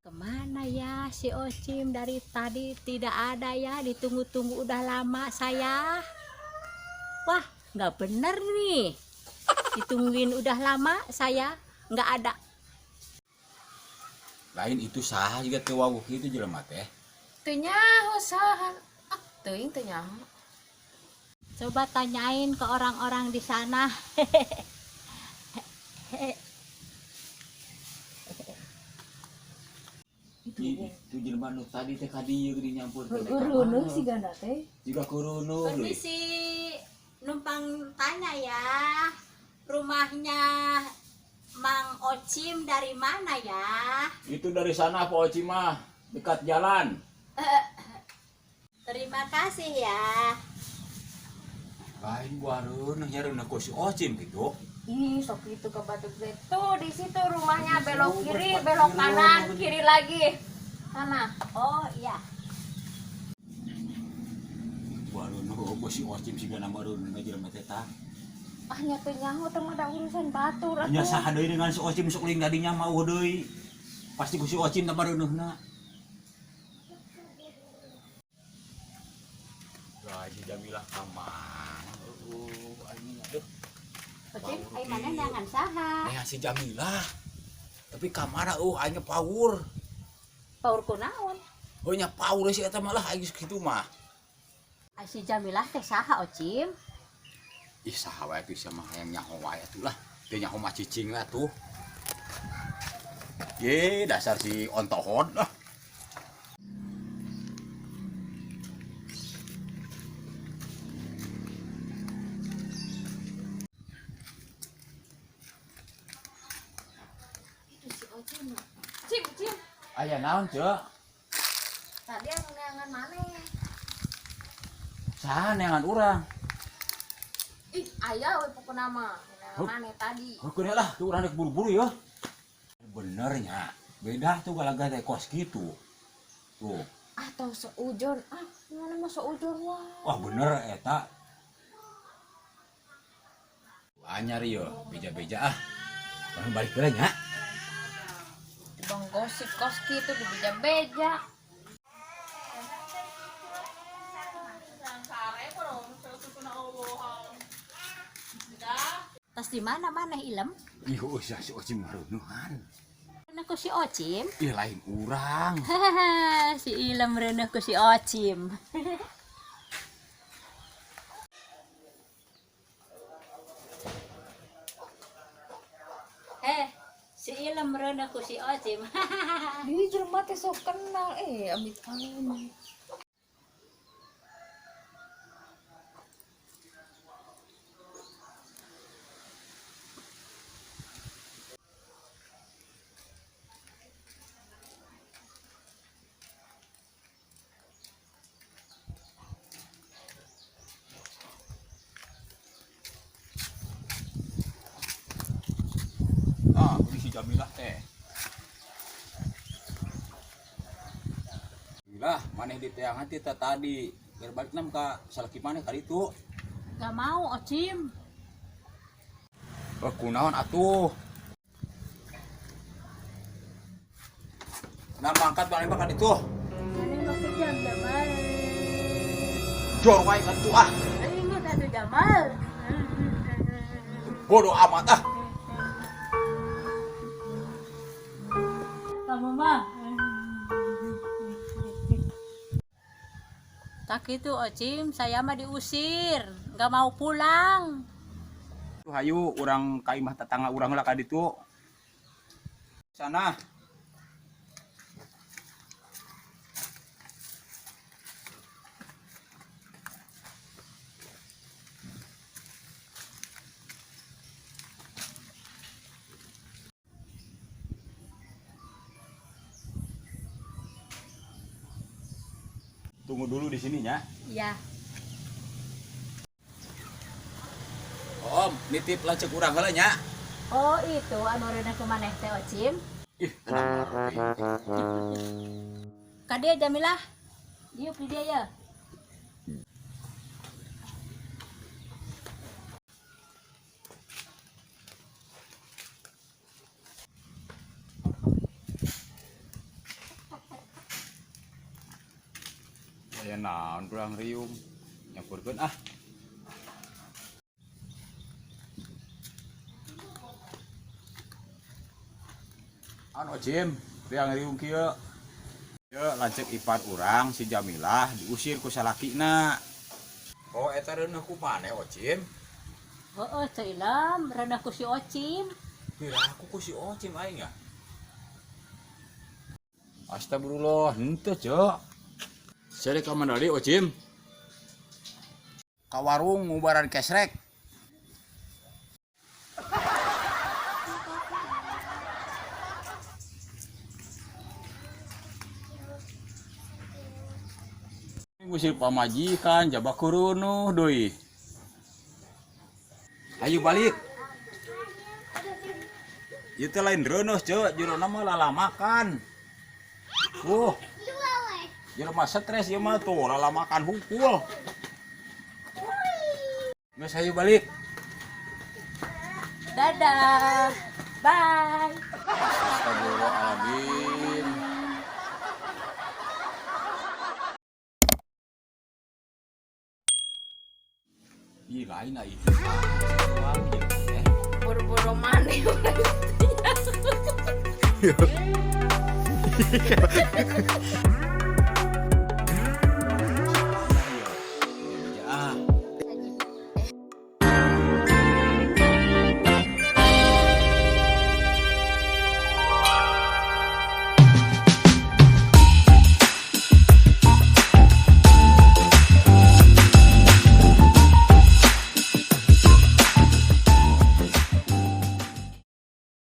Kemana ya si Ocim, dari tadi tidak ada ya, ditunggu-tunggu udah lama saya. Wah, nggak bener nih. Ditungguin udah lama saya nggak ada. Lain itu saha juga teu wawuh kitu jelema teh. Teu nyaho saha. Ah, teuing teu nyaho. Coba tanyain ke orang-orang di sana. Itu jelema nu tadi teh ka dieu geuning nyampurkeun teh. Heueuh sigana teh. Jiga kurunuh deui. Permisi, numpang tanya ya. Rumahnya Mang Ocim dari mana ya? Itu dari sana Pak Ocim mah, dekat jalan. Terima kasih ya. Lain buah reuneuh nya reuneuh ku si Ocim gitu. Ih, sok itu ke Batu Gede. Tuh di situ rumahnya, belok kiri, belok kanan, kiri lagi. Sana. Oh iya. Buah reuneuh ku si Ocim sigana mah reuneuh jelema teh tah. Ah, nya teu nyaho teh mah da urusan batur Nya atuh. saha deui dengan si Ocim sok leuing dadinya mah eueuh deui. Pasti ku si Ocim tambah reuneuhna. Wah, si Jamilah ka mana? Eueuh, aing aduh. Ocim, ai mana neangan saha? Nih si Jamilah. Tapi ka mana eueuh aing paur. Paur kunaon? Oh nya paur si eta malah aing kitu mah. Ai si Jamilah teh saha Ocim? Ih saha wae tuh sama hayang nyaho wae atuh lah. Teu nyaho mah cicing lah tuh. Ye, dasar si ontohon lah. Itu si Ocim. Cim, Cim. Aya naon, Ceu? Tadi anu neangan maneh. Saha neangan urang? Ih, aya we pokona mah. Neangan Huh? maneh tadi. Heukeun lah, tuh urang rek buru-buru ya. Bener nya. Beda tuh galaga teh kos kitu. Tuh. Atau seujon. Ah, mana mah seujon wae. Wah bener eta. Anyar yo, beja-beja ah. Urang balik heula nya. Bang gosip kos kitu dibeja-beja. Tas di mana maneh Ilem? Ih, oh, si Ocim mareunuhan. Reuneuh ku si Ocim. Ih lain urang. Si Ilem reuneuh ku si Ocim. Si Ilem reuneuh ku si Ocim. Di jelema teh sok kenal eh amit amit. Ah, ini si Jamilah teh. Jamilah, maneh di teangan teh tadi. Biar balik nam ka salaki maneh kali itu. Gak mau Ocim. Oh, kunaon atuh? Nah, mangkat maneh mah ka ditu. Maneh mau ke jam Jamal. Jor wae ka ditu ah. Ingat atuh Jamal. Bodoh amat ah. Kamu mah. Tak itu Ocim, saya mah diusir, nggak mau pulang. Hayu urang ka imah tetangga urang lah ka ditu. Sana. Tunggu dulu di sini ya. Iya. Om, nitip lanceuk urang heula nya. Oh itu anu reuneuh ku maneh teh Ocim. Ih, tenang. Ka dieu Jamilah. Diuk di dieu ya. Aya naon urang riung. Nyampurkeun ah. Anu Ocim, riang riung kieu. Ye lanceuk ipar urang si Jamilah diusir ku salakina. Oh, eta reuneuh ku maneh, Ocim? Heeh, Ceu Ilem, reuneuh ku si Ocim. Piraku ku si Ocim aing ya. Astagfirullah, henteu, Ceu. Saya ka mana deui, Ocim? Ka warung ngubaran kesrek. Ngusir pamajikan jabak kurunuh deui. Ayo balik. Ieu teh lain reuneuh, Ceu, jerona mah lalamakan. Jero mah stres ieu mah tuh lalamakan hungkul. Geus ayo balik. Dadah. Bye. Astagfirullahaladzim. Ih, lain ah itu. Eh. Buru-buru mana?